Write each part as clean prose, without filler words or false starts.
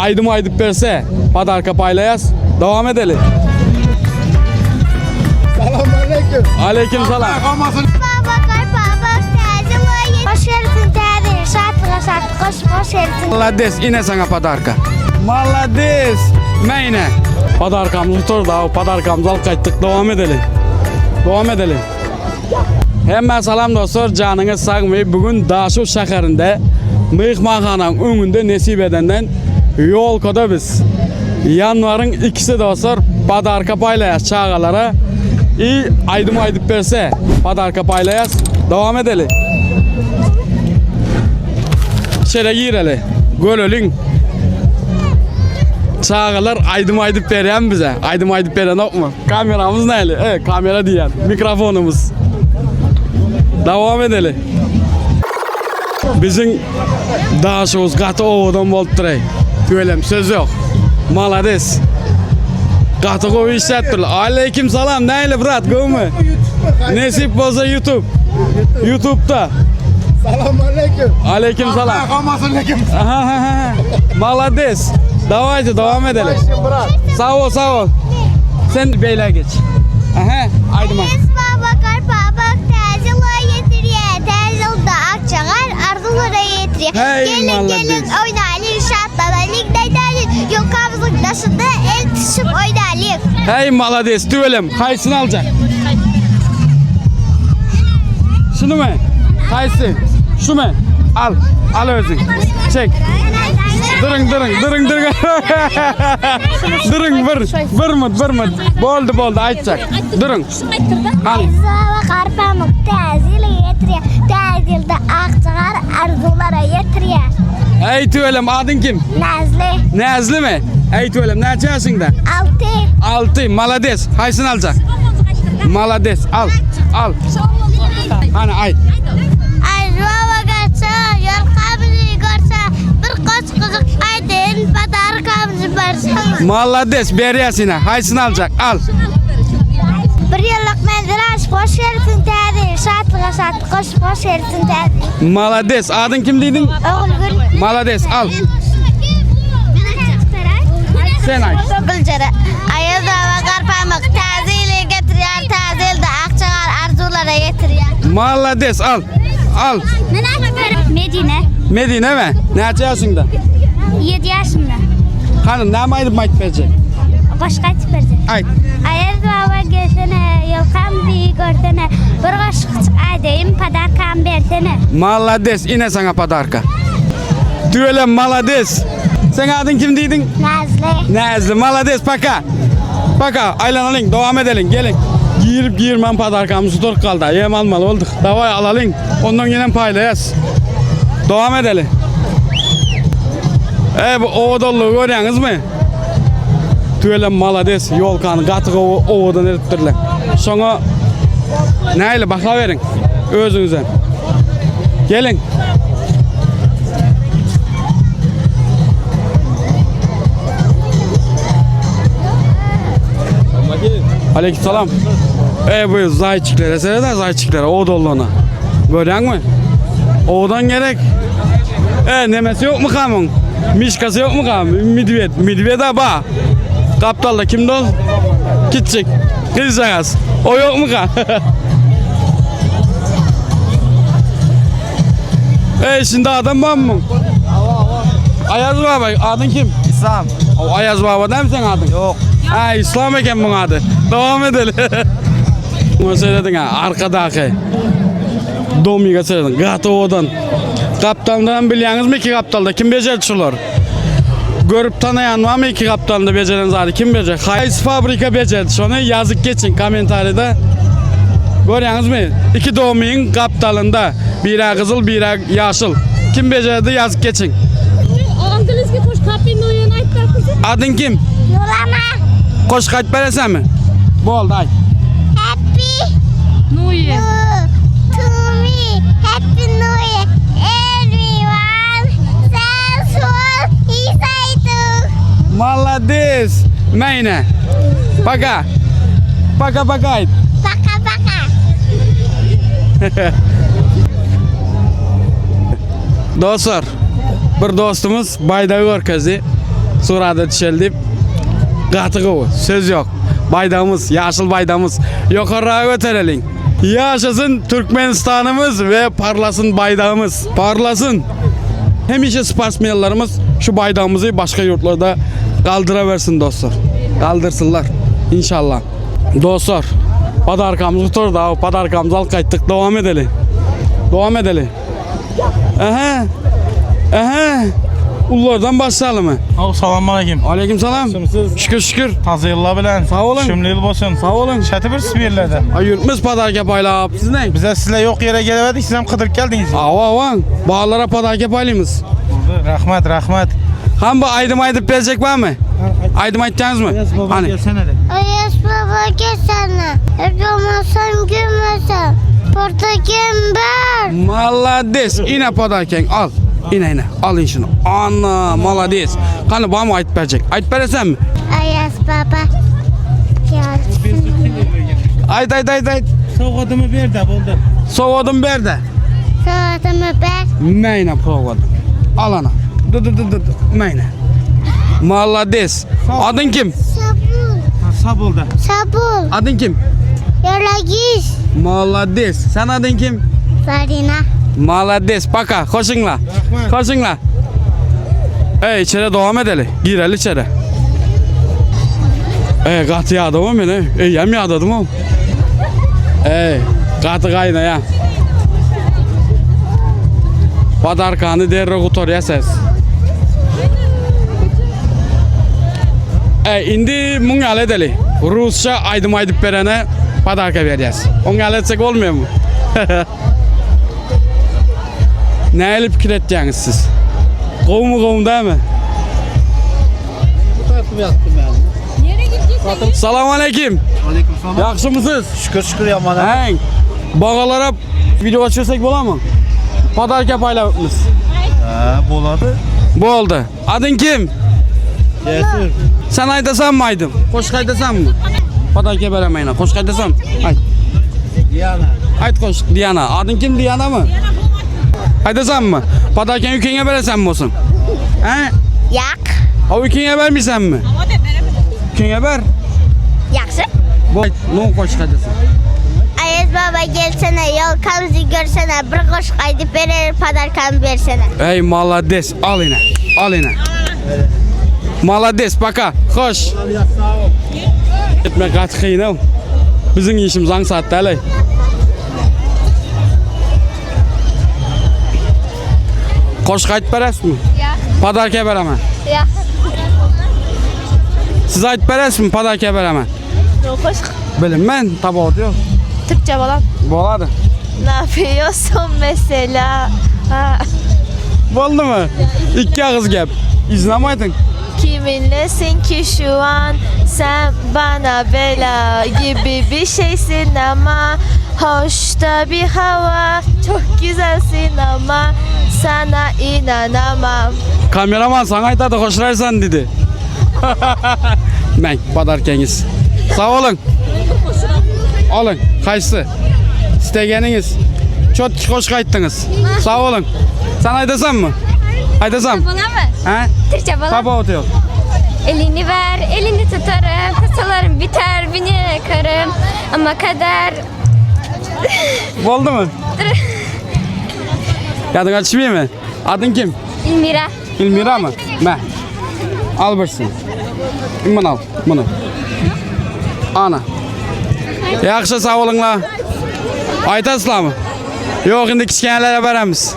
Aýdym aýdyp berse podarka paýlaýas. Dowam edeli. Salam aleyküm. Aleyküm salam. Babakar babak täze we Hoş gelsin täze ýyl şatlyga şatlyk goşup hoş gelsin. Malades ine saňa podarka. Malades. Meýne. Podarkamyz gutardy aw podarkamyzy alyp gaýtdyk dowam edeli. Dowam edeli. Hemmä salam dostlar janyňyz sagmy bu gün Daşoguz şäherinde myhmanhanaň öňünde nesip edenden ýolkada biz ýanwaryň ikisi dostlar podarka paýlaýas çagalara i aýdym aýdyp berse podarka paýlaýas dowam edeli içeri gireli göreliň çagalar aýdym aýdyp berýärmi bize aýdym aýdyp berenokmy Kameramyz näli? E, kamera diýýän. Mikrofonumyz. Dowam edeli. Biziň daşymyz gaty owadan bolupdyr ey. Tüwelem söz ýok. Malades. Gaty gowy işläpdirler. Aleyküm salam. Näli brat, gowmy? Nesip bolsa YouTube. YouTube'da. Salam aleyküm. Aleyküm salam. Aha, aha, aha. Malades. Dawayte dowam edeli. Sag bol, sag bol. Sen beýle geç. Aha, aýdyma. Enes baba garpabak täze ýyla ýetirýär. Täze ýylda akja gar arzuwlara ýetirýär. Hey, Gelin malades. gelin oýnalyň, şatlanalyň, daýdalyň. Ýokamyzyň daşynda el tutuşyp oýnalyň. Hey, malades, tüwelem. Haýsyny aljak? Şunumy? Haýsy? Şumy? Al, al özüň. Çek. Duruň, duruň, duruň, duruň. Duruň bir, bir mut, bir mut. Boldy, boldy, aýtjak. Duruň. Al. Baba garpamyk täze ýyly getirýär. Täze ýylda akja gar arzuwlara ýetirýär. Eý tüwelem, adyň kim? Näzli. Näzlimi? Eý tüwelem, näçe ýaşyňda? Alty. Alty, malades. Haýsyny aljak? Malades, al, al. Hany aýt. Aý baba görse, ýolkamyzy görse, bir goç gyzyk aýdyn, podarkamyzy berseň. Malades, berýäs ine. Haýsyny aljak? Al. Bir ýyllyk menzil aşyp, hoş gelipsiň täze ýyl, şatlyga şatlyk goşup, hoş gelipsiň täze ýyl. Malades, adyň kim diýdiň? Ogulgül. Malades, al. Sen aýt. Güljere. Aýaz baba garpamyk täze ýyly getirýär, täze ýylda akja gar arzuwlara ýetirýär. Malades, al. Al. Medine. Medine mi? Näçe ýaşyňda? 7 ýaşymda. Hany, näme aýdyp aýdyp berjek? Goşgy aýdyp berjek. Aýt. Aýaz baba gelsene, ýolkam diý görsene, bir goşgyçyk aýdaýyn, podarkam bersene. Malades, ine saňa podarka. Tüwelem, malades. Seň adyň kim diýdiň? Näzli. Näzli, malades, paka. Paka, aýlanalyň, dowam edeliň, geliň. Girip girmän podarkamyz tutaryp galdy. Ýem almaly bolduk. Daway alalyň. Ondan ýenem paýlaýas. Dowam edeli. Ey bu owadanlygy görýäňizmi? Tüwelem malades, ýolkany gaty gowy owadan edipdirler. Şoňa nähili baha beriň özüňize. Geliň. Aleyküm Ey bu zayçiklere seyredä zayçiklere owadanlygyna. Görýäňmi? Owadan gerek. E nemesi ýokmy muň? Mişkasy ýokmy Midwed. Midwed ba. Gapdalda kim dol? Kiçik. Gyzjagaz. O ýokmy Ey şimdi adam var mı? Ayaz baba adın kim? İslam. O Ayaz baba değil mi sen adın? Yok. Ha İslam eken bunun adı. Devam edelim. Bunu söyledin ha arkadaki. Domiga söyledin. Gaty owadan. Gapdalyndan bilýäňizmi iki gapdalda kim bejerdi şular? Görüp tanaýan barmy iki gapdalynda bejeren zady kim bejerdi? Haýsy fabrika bejerdi şony ýazyp geçiň kommentariýada. Görýäňizmi? Iki domyň gapdalynda birä gyzyl birä ýaşyl. Kim bejerdi ýazyp geçiň. Angliski goşgy Happy New Year aýdyp beripsiň. Adyň kim? Nurana. Goşgy aýdyp beresenmi? Boldy aýt. Happy New Year. to me. Happy New Year everyone. Thanks for excited. Malades. Meýne. Paka. Paka paka aýt. Paka paka. Dostlar, bir dostumyz baýdagy görkezdi. Surata düşeli diýip. Gaty gowy. Söz ýok. Baýdagymyz, ýaşyl baýdagymyz ýokarraga götereliň. Ýaşasyn Türkmenistanymyz we parlasyn baýdagymyz. Parlasyn. Hemişe sportsmenlerimiz şu baýdagymyzy başga ýurtlarda galdyrawersin dostlar. Galdyrsynlar. Inşallah. Dostlar, podarkamyz gutardy. Aw, podarkamyzy alyp gaýtdyk. Dowam edeli. Dowam edeli. Aha. Aha. Ullardan başlalymy? Aw, salam aleyküm. Aleyküm salam. Şümsiz. Şükür şükür. Taze ýyllar bilen. Sag boluň. Şümli ýyl bolsun. Sag boluň. Şäti bir sibirlerde. Ay ýurtmyz podarka paýlap. Siz ne? Bize sizle ýok ýere gelemedik, siz hem gydyryp geldiňiz. Awa awa. Baglara podarka paýlymyz. Boldy. Rahmat, rahmat. Ham bu aýdym aýdyp berjek barmy? Aýdym aýtýaňyzmy? Hany. Gelsene de. Ayaz baba gelsene. Olmasam gülmesem. Burada kim var? Malades. Ine podarkaň al. Ine ine. Alyn şuny. Ana, malades. Hany barmy aýdyp berjek? Aýdyp beresenmi? Ayaz baba gelsin. Aýt aýt aýt aýt. Sowgadymy ber de boldy. Sowgadymy ber de. Sowgadymy ber. Mäýne sowgady. Al ana. Dur dur dur dur. Mäýne. Malades. Adyň kim? Sabun. Sag boldy. Sabun. Adyň kim? Yaragiz. Malades. Sen adyň kim? Zarina. Malades. Paka. Hoşuňla. Hoşuňla. Ey içeri dowam edeli. Gireli içeri. Ey gaty ýadawam men ey. Eýýäm ýadadym ow. Ey gaty gaýnaýa. Podarkany derrew gutarýa ses. Ey indi muň ýaly edeli. Rusça aýdym aýdyp berene podarka berýäs. Oň ýaly etsek bolmaýarmy? Nähili pikir etýäňiz siz? Gowumy gowy dälmi? Salam aleyküm. Aleyküm salam. Ýagşymysyz? Şükür şükür ýaman. Häň. Bagalara video açyrsak bolarmy? Podarka paýlapmyz. Ha, bolady. Boldy. Adyň kim? Cesur. Sen aýdasanmy aýdym? Goşgy aýdasanmy? Podarka beremeýin. Goşgy aýdasan. Aýt. Diana. Aýt goşgy Diana. Adyň kim Dianamy? Aýdasanmy? Podarkany ýükeňe beresenmi bolsun? Hä? Ýak. O ýükeňe bermeýsenmi? Ýükeňe ber. Ýagşy. Bu no goşgy aýdasan. Ayaz baba gelsene, ýolkamyzy görsene, bir goşgy aýdyp berer, podarkamy bersene. Ey malades al ine. Al ine. Malades paka. Hoş. Etmek gaty kyn Biziň işimiz aňsat däl. Goşgy aýdyp beresizmi? Ýa. Podarka beremen. Ýa. Siz aýdyp beresizmi podarka beremen? Goşgy Bilinmen, tapawudy ýok. Türkçe bolan. Bolady. Ne yapıyorsun mesela? Ha. Boldumy? Ikki agyz gep. Yzyna aýdyň. Kiminlesin ki şu an sen bana bela gibi bir şeysin ama hoş da bir hava çok güzelsin ama sana inanamam. Kameraman saňa aýtady hoşlaýsan diýdi. Men podarkaňyz. Sag boluň. Alyň, haýsy? Istegeniňiz. Çotki goşgy aýtdyňyz. Sag boluň. Sen aýdasanmy? Aýdasan. Bolamy? Hä? Türkçe bolamy? Tapawuty ýok. Elini ver, elini tutarım, tasalarım biter, beni yakarım. Ama kader Boldumy? Ýadyňa düşmeýärmi? Adyň kim? Ilmira. Ilmiramy? Mä. Al birsini. Muny al, muny. Ana. Ýagşy sag boluňlar. Aýtasizlarmy? Ýok, indi kiçgenelere beremiz.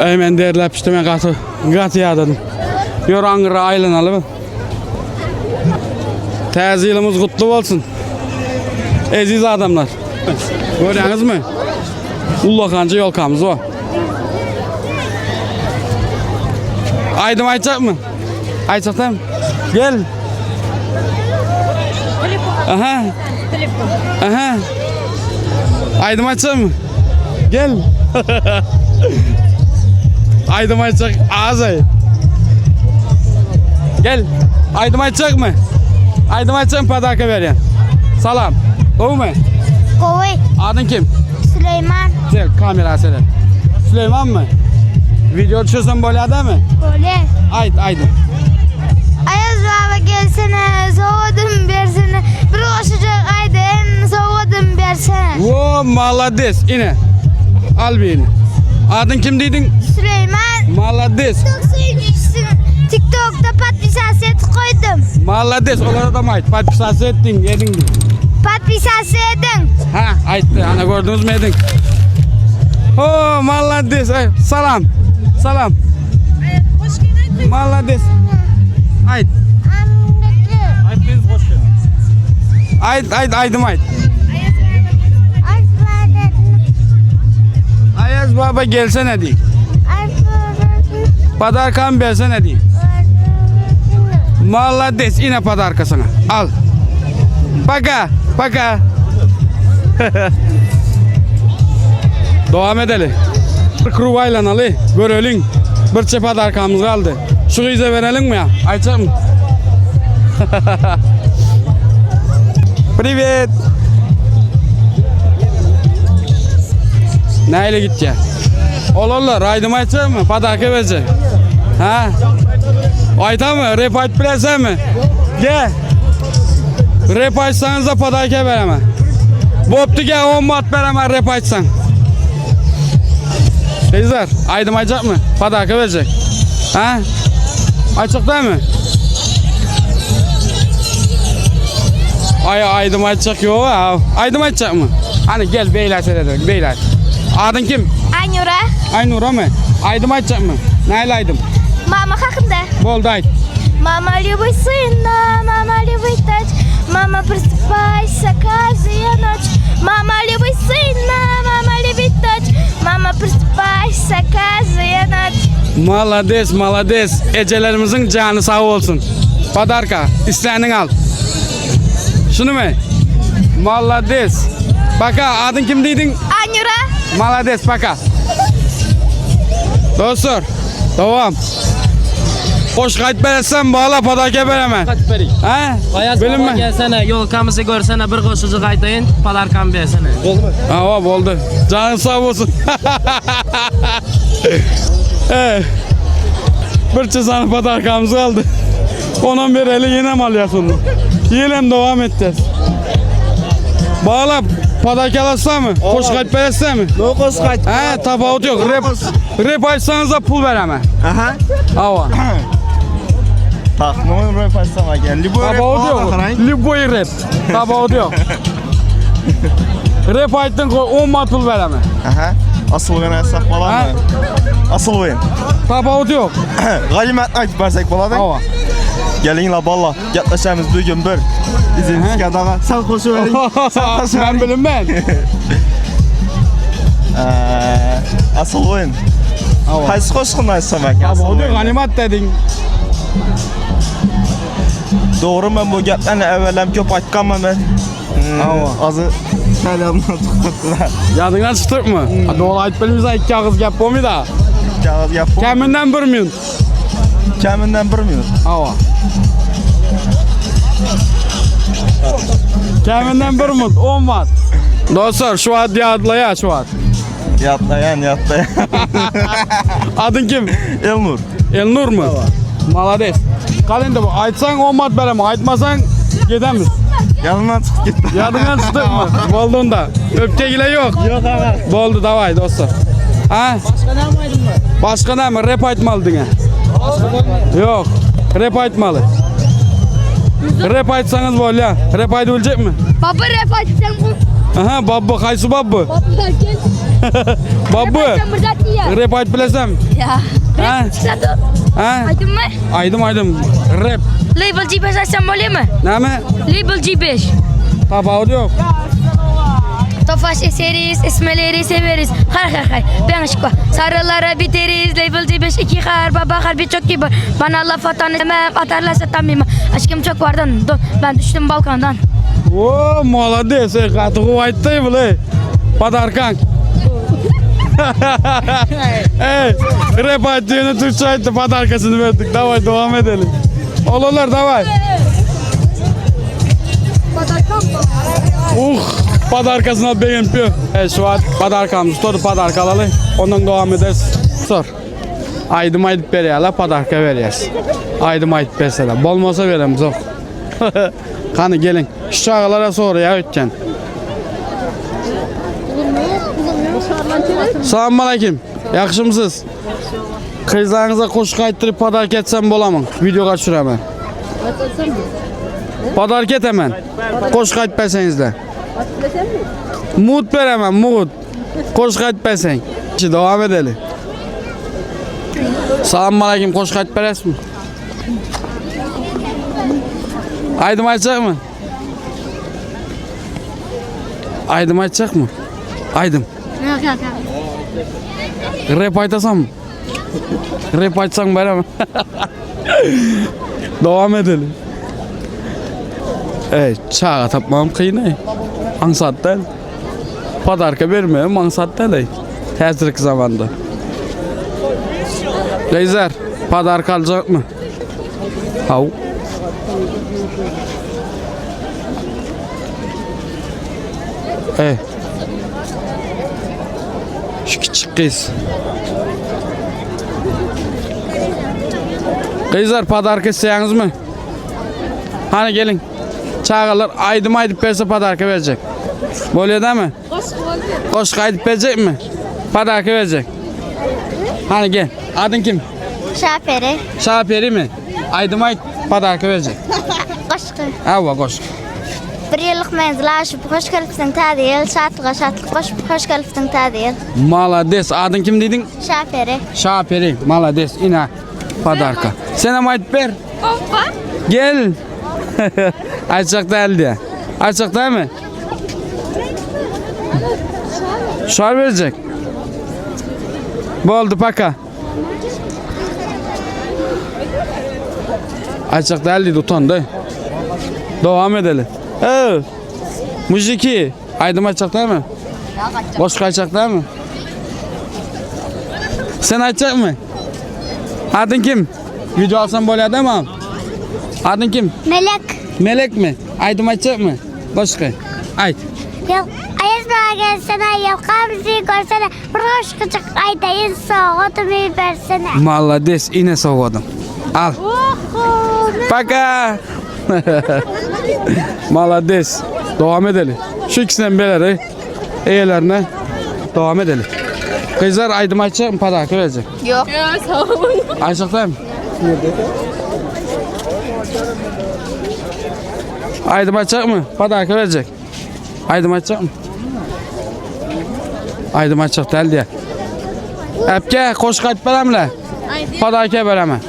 Eý, men derläp pişdim, men gaty, gaty ýadadym. Ýör aňyra aýlanaly bir. Täze ýylymyz gutly bolsun. Eziz adamlar. Görýäňizmi? Ullakanca ýolkamyz bar. Aýdym aýtjakmy? Aýtjakdam. Gel. Aha. Aha. Aýdym aýtjakmy? Gel. Aýdym aýtjak azaý. Gel. Aýdym aýtjakmy? Aýdym aýtjak podarka berýän. Salam. Gowumy? Gowy. Adyň kim? Süleýman. Gel kamera seret. Süleýmanmy? Wideo düşürsem bolýadamy? Bolýar. Aýt, aýdym. Aýaz baba gelsene, sowgadym bersene. Bir goşujak aýdaýyn, sowgadym bersene. Wo, malades. Ine. Al birini. Adyň kim diýdiň? Süleýman. Malades. TikTok söýüjüsiň. TikTokda podpisasiýa etip goýdum. Malades. Olara da aýt. Podpisasiýa etdiň, ediň diý. Podpisasiýa ediň. Ha, aýtdy. Ana gördüňizmi ediň. Ho, malades. Ey, salam. Salam. Malades. Aýt. Aýt, aýt, aýdym aýt. Aýaz baba gelsene diý. Podarkamy bersene diý. Malades, ine podarka saňa. Al. Paka, paka. Dowam edeli. Bir krug aýlanaly, göreliň. Birçe podarkamyz galdy. Şu gyza bereliňmi ýa? Aýtjakmy? Privet. Näle gitýär? Olarlar aýdym aýtjakmy? Podarka berjek. Ha? Aýtamy? Rep aýdyp bilersenmi? Gel. Rep aýtsaňyzda podarka beremen. Bopdy gel 10 manat beremen rep aýtsaň. Gyzlar, aýdym aýtjakmy? Podarka berjek. Ha? Aýtjak dälmi? Aý, aýdym aýtjak ýok ha. Aýdym aýtjakmy? Hany gel beýle seredelim, beýle. Adyň kim? Aýnura. Aýnuramy? Aýdym aýtjakmy? Nähili aýdym? Mama hakynda. Boldy aýt. Mama любит сына, mama любит дочь, mama просыпайся каждую ночь. Mama любит сына, mama любит дочь, mama просыпайся каждую ночь. Malades, malades. Ejelerimiziň jany sag bolsun. Podarka, isläniňi al. Şunymy? Malades. Paka, adyň kim diýdiň? Aýnura. Malades, paka. Dostlar, dowam. Goşgy aýdyp beresem, bala podarka beremen. Aýdyp beriň. Ha? Aýaz baba Bilinme. gelsene, ýolkamyzy görsene, bir goşujyk aýdaýyn, podarkamy bersene. Hawa, boldy. Janyň sag bolsun. Ey. Birçe sany podarkamyz galdy. Onam bereli ýenem alýas ony. Ýenem dowam etjäs. Bala, podarka alasamy? Goşgy aýdyp beresizmi? No goşgy aýt. Hä, tapawut ýok. Rep, rep aýtsaňyzda pul beremen. Aha. Hawa. Tak, no rep aýtsam aýan. Любой rep Tapawut ýok. Любой rep. Tapawut ýok. Rep aýtdyň, 10 manat pul beremen. Aha. Asyl aýtsak bolarmy? Asyl oýun. Tapawut ýok. Ganymat aýdyp bersek bolady. Hawa. Geliň la balla, gepleşemiz bu gün bir. Izin düşken daga. Sen goşup beriň. Sen goşup Ben beriň. bilinmän. Asyl oýun. Hawa. Haýsy goşgyny aýtsam eken? Asyl Tapawut ýok, oýun. ganymat dediň. Dogry men bu geplerini evvelem köp aýtganman men. Hawa. Azy Salamdan çykypdylar. Ýadyňdan çykypmy? A doly aýdyp bilmese iki agyz gep bolmady. İki agyz gep bolmady. Keminden bir minut. Keminden bir minut. Hawa. Keminden bir minut, 10 watt. Dostlar, şu wagt ýatlaýar şu wagt. Ýatlaýan, ýatlaýan. Adyň kim? Elnur. Elnurmy? Malades. Galy indi bu aýtsaň 10 manat beremen, aýtmasaň gidemiz. Ýadymdan çykyp gitdi. Ýadyňdan çykdymy? Boldy onda. Öpke gile ýok. Ýok aga. Boldy daway dostlar. Ha? Başga näme aýdym bar? Başga näme? Rep aýtmaly diňe. Ýok. Rep aýtmaly. Rep aýtsaňyz bolýar. Rep aýdyp biljekmi? Baba rap aýtsaň bu. Aha, babba haýsy babba? Baba gel. Babba. Sen bir zat diýýär. Rep aýdyp bilesenmi? Ýa. Ha? Sen Ha? Aýdymmy? Aýdym aýdym. Rep. Label G5 aýtsam bolýarmy? Näme? Label G5. Tapawudy ýok. Tofaş eseriz, esmeleri severiz. Har har har. Ben aşk var. Sarılara biteriz. Label G5 iki har. Baba harbi çok kibar. Bana laf atan istemem. Atarlarsa tamima. Aşkım çok vardan. Don. Ben düştüm Balkandan. O, molades, ey, gaty gowy aýtdy bul, ey. Podarkaň. Ey, rep aýtdy, ýöne türkçe aýtdy, podarkasyny berdik. Daway, dowam edeli. Olanlar, daway. Uh, podarkasyna begenip ýör. Ey, şu wagt podarkamyzy tutup, podarka alaly. Ondan dowam ederis. Sor. Aýdym aýdyp berýärler, podarka berýäs. Aýdym aýdyp berseler. Bolmasa beremzok. Hany geliň. Şu çagalara soraýar öýtýän. Salam aleyküm. Ýagşymysyz? Gyzlaryňyza goşgy aýtdyryp podarka etsem bolamyň? Videoga düşüremen. Podarka etemen. Goşgy aýdyp berseňizler. Mut beremen, mut. Goşgy aýdyp berseň. Dowam edeli. Salam aleyküm, goşgy aýdyp beresizmi? Aýdym aýtjakmy? Aýdym aýtjakmy? Aýdym. Ýok, ýok, ýok. Rep aýtasam? Rep aýtsaň berem. Dowam edeli. Ey, çaga tapmagam kyn ey. Aňsat däl. Podarka bermegem aňsat däl ey. Häzirki zamanda. Gyzlar, podarka aljakmy? Haw. Ey. Şu kiçik gyz. Gyzlar podarka isleýäňizmi? Hany geliň. Çagalar aýdym aýdyp berse podarka berjek. Bolýar dämi? Goşgy aýdyp berjekmi? Podarka berjek. Hany gel. Adyň kim? Şaperi. Şaperimi? Aýdym aýt, podarka berjek. Goşgy. Hawa, goşgy. Bir ýyllyk menzil aşyp, hoş gelipsiň täze ýyl, Şatlyga şatlyk goşup, hoş gelipsiň täze ýyl. Malades. Adyň kim diýdiň? Şaperi. Şaperi. Malades. Ine podarka. Senem aýdyp ber. Gel. Aýtjak däl diýä. Aýtjak dälmi? Şar berjek. Boldy paka. Aýtjak däl diýdi utandy. Dowam edeli. Ew. Mujiki, aýdym aýtjak dälmi? Goşgy aýtjak dälmi? Sen aýtjakmy? Adyň kim? Video alsam bolýar dämi? Adyň kim? Melek. Melekmi? Aýdym aýtjakmy? Goşgy. Aýt. Ýok, Aýaz baba gelsene, ýalkamyzy görsene, bir goşgujyk aýdaýyn, sowgadymy bersene. Malades, ine sowgadyň. Al. Paka. Malades. Dowam edeli. Şu ikisinem bereli. Eýelerine dowam edeli. Gyzlar aýdym aýtjakmy, podarka berjek? Ýok. Ýok, sag boluň. Aýtjak dälmi? Aýdym aýtjakmy? Podarka berjek. Aýdym aýtjakmy? Aýdym aýtjak däl diýýär. Äpge, goşgy aýdyp beremle. Podarka bereme.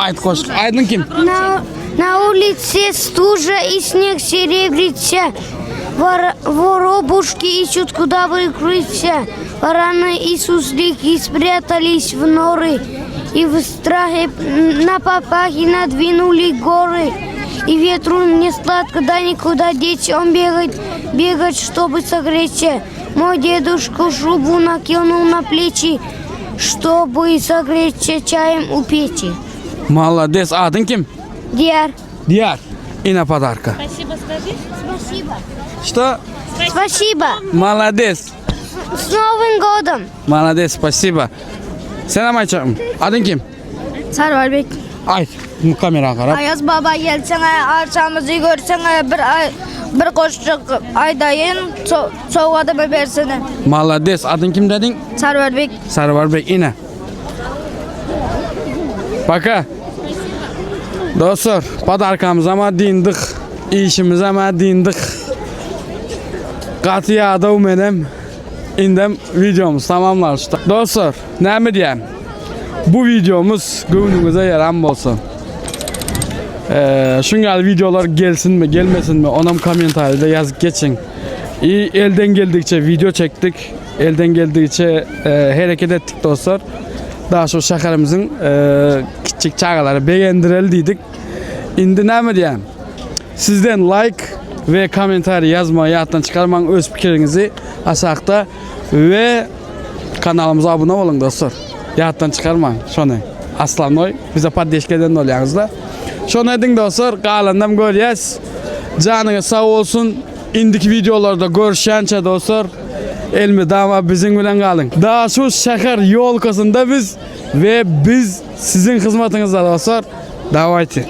Aýt goşgy. Aýdyň kim? На, на улице стужа и снег серебрится. Вор, воробушки ищут, куда прикрыться. Вараны и суслики спрятались в норы. И в страхе на папахе надвинули горы. И ветру не сладко, да никуда деть. Он бегает, бегает, чтобы согреться. Мой дедушка шубу накинул на плечи, чтобы согреться чаем у печи. Malades. Adyň kim? Diyar. Diýar. Ine podarka. Спасибо. Что? Спасибо. Malades. С Новым годом! Malades, spasiba. Sen hem aýtjakmy? Adyň kim? Sarwarbek. Aýt. Kamera garap. Aýaz baba gelsene, arçamyzy görsene, bir ay, bir goşjyk aýdaýyn, sowgadymy bersene. Malades. Adyň kim dediň? Sarwarbek. Sarwarbek ine. Baka. Dostlar, podarkamyzam dyndyk. Işimizem dyndyk. Gaty ýadaw menem. Indem wideomyz tamamlanşdy. Dostlar, näme diýýän? Bu wideomyz göwnüňize ýaran bolsa. Eee, şuň ýaly wideolar gelsinmi, gelmesinmi, onam kommentariýada ýazyp geçiň. I elden geldikçe wideo çekdik. Elden geldigiçe e, hereket etdik dostlar. Daha şu şäherimiziň e, kiçjik çagalary begendireli diýdik. Indi näme diýýän? Sizden like we kommentariý ýazmagy ýatdan çykarmaň öz pikiriňizi aşakda we kanalymyza abuna boluň dostlar. Ýatdan çykarmaň şony. Aslannoý bize poddeşka eden bolýaňyzda. Şony ediň dostlar, galanynam görýäs. Janyňyz sag bolsun. Indiki wideolarda görüşýänçä dostlar. Elmydama biziň bilen galyň. Daşoguz şäher ýolkasynda biz we biz siziň hyzmatyňyzda dostlar. Dawayte.